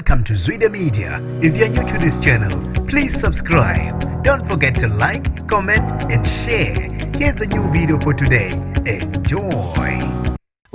Welcome to Zwida Media. If you're new to this channel, please subscribe. Don't forget to like, comment, and share. Here's a new video for today. Enjoy.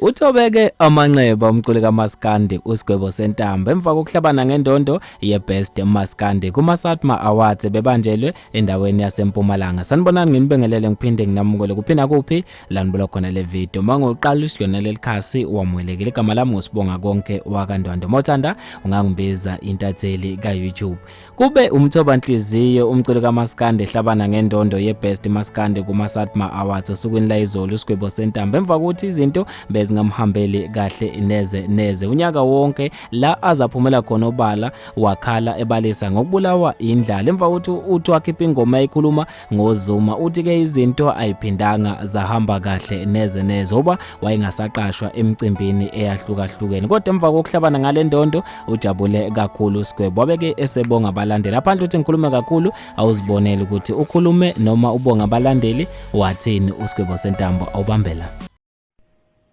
Uthobeke amanxeba umculi kaMaskandi uSigwebo Sentambo emva kokuhlabana ngendondo yeBest Maskandi kumaSatma Awards bebanjelwe endaweni yaseMpumalanga. Sanibonani nginibingelele ngiphinde nginamukele kuphinda kuphi la nibuka khona le video. Mangoqala usijoyina leli khasi wamukelekile. Igama lami nguSibonga konke wakaNdwandwe. Mawuthanda ungangibiza intatheli ka-YouTube. Kube umthoba nhliziyo umculi kaMaskandi ehlabana ngendondo yeBest Maskandi kumaSatma Awards osukwini layizolo uSigwebo Sentambo emva kokuthi izinto bezingamhambeli kahle neze neze. Unyaka wonke la azaphumela khona obala wakhala ebalisa ngokubulawa indlala emva kokuthi uthi wakhipha ingoma ekhuluma ngoZuma uthi ke izinto ayiphindanga zahamba kahle neze neze ngoba wayengasaqashwa emicimbini eyahlukahlukene kodwa emva kokuhlabana ngale ndondo ujabule kakhulu uSigwebo wabeke esebonga abalandeli aphandle uthi ngikhulume kakhulu awuzibonele ukuthi ukhulume noma ubonga abalandeli wathini uSigwebo Sentambo awubambela.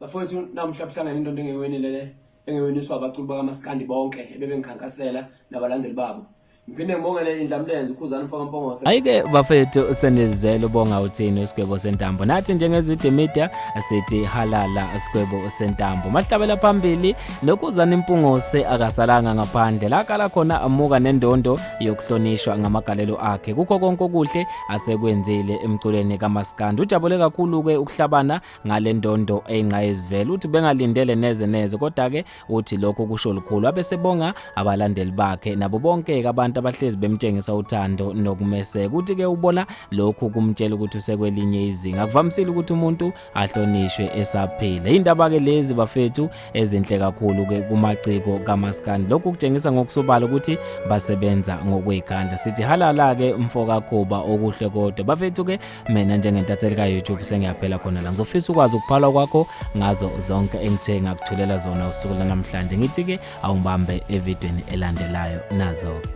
Bafowethu namuhla kuhlangene indondo engewenile le engeweniswa abaculi bakamaskandi bonke ebebengikhankasela nabalandeli babo. Ngiphinde ngibongele indlamlenze uKhuzani mfoka Mpongose. Ayike bafethu senizwele ubonga uthini uSigwebo Sentambo. Nathi njengeZwide Media sithi halala Sigwebo Sentambo. Mahlabela phambili noKhuzani Mpungose akasalanga ngaphandle. La kala khona amuka nendondo yokuhlonishwa ngamagalelo akhe. Kukho konke okuhle asekwenzile emculweni kaMaskandi. Ujabule kakhulu ke ukuhlabana ngale ndondo eyingqayizivele uthi bengalindele neze neze kodwa-ke uthi lokho kusho lukhulu abesebonga abalandeli bakhe nabo bonke-ke abantu abahlezi bemtshengisa uthando nokumeseka uthi-ke ubona lokhu kumtshela ukuthi usekwelinye izinga akuvamisile ukuthi umuntu ahlonishwe esaphila indaba-ke lezi bafethu ezinhle kakhulu-ke kumaciko kamaskandi lokhu kutshengisa ngokusobala ukuthi basebenza ngokwey'khandla sithi halala-ke mfokakhuba okuhle kodwa bafethu-ke Mina njengentatheli ka-YouTube sengiyaphela khona la. Ngizofisa ukwazi ukuphalwa kwakho ngazo zonke engithe ngakuthulela zona usuku lanamhlanje. Ngithi-ke awungibambe evidweni elandelayo nazo-ke.